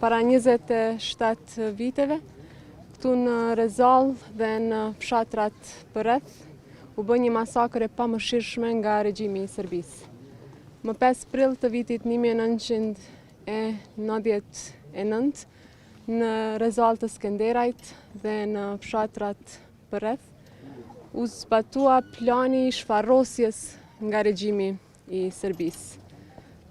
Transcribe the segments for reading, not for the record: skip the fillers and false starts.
Para 27 viteve, këtu në Rezallë dhe në fshatrat përreth, u bë një masakër e pamëshirshme nga regjimi i Serbisë. Më 5 prill të vitit 1999, në Rezallë të Skenderajt dhe në fshatrat përreth, u zbatua plani i shfarosjes nga regjimi i Serbisë.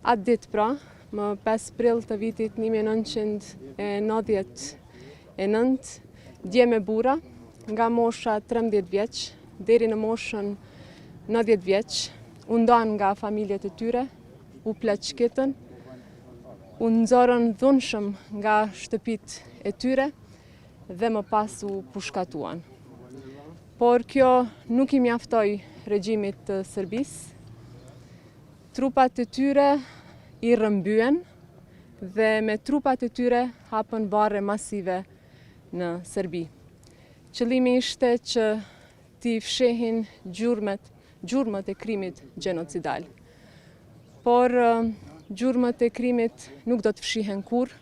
Atë ditë pra, më 5 prill të vitit 1999, djem e burra, nga mosha 13 vjeç deri në moshën 90 vjeç, u ndanë nga familjet e tyre, u plaçkitën, u nxorën dhunshëm nga shtëpitë e tyre dhe më pas u pushkatuan. Por kjo nuk i mjaftoi regjimit të Serbisë. Trupat e tyre i rrëmbyen dhe me trupat e tyre hapën varre masive në Serbi. Qëllimi ishte që t'i fshehin gjurmët, gjurmët e krimit gjenocidal. Por gjurmët e krimit nuk do të fshihen kurrë,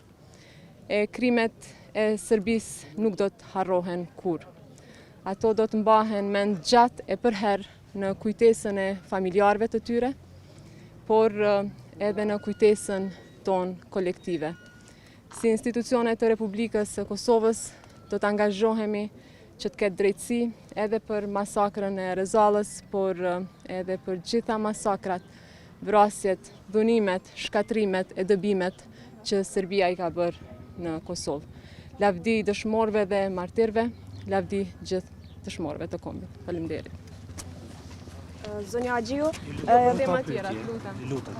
e krimet e Serbisë nuk do të harrohen kurrë. Ato do të mbahen mend gjatë e përherë në kujtesën e familjarëve të tyre, por edhe në kujtesën tonë kolektive. Si institucione të Republikës së Kosovës do të angazhohemi që të ketë drejtësi edhe për masakrën e Rezallës, por edhe për gjitha masakrat, vrasjet, dhunimet, shkatërrimet e dëbimet që Serbia i ka bërë në Kosovë. Lavdi dëshmorëve dhe martirëve, lavdi gjithë dëshmorëve të kombit. Faleminderit. Zonja Haxhiu, Tema tjera, lutem. Lutem.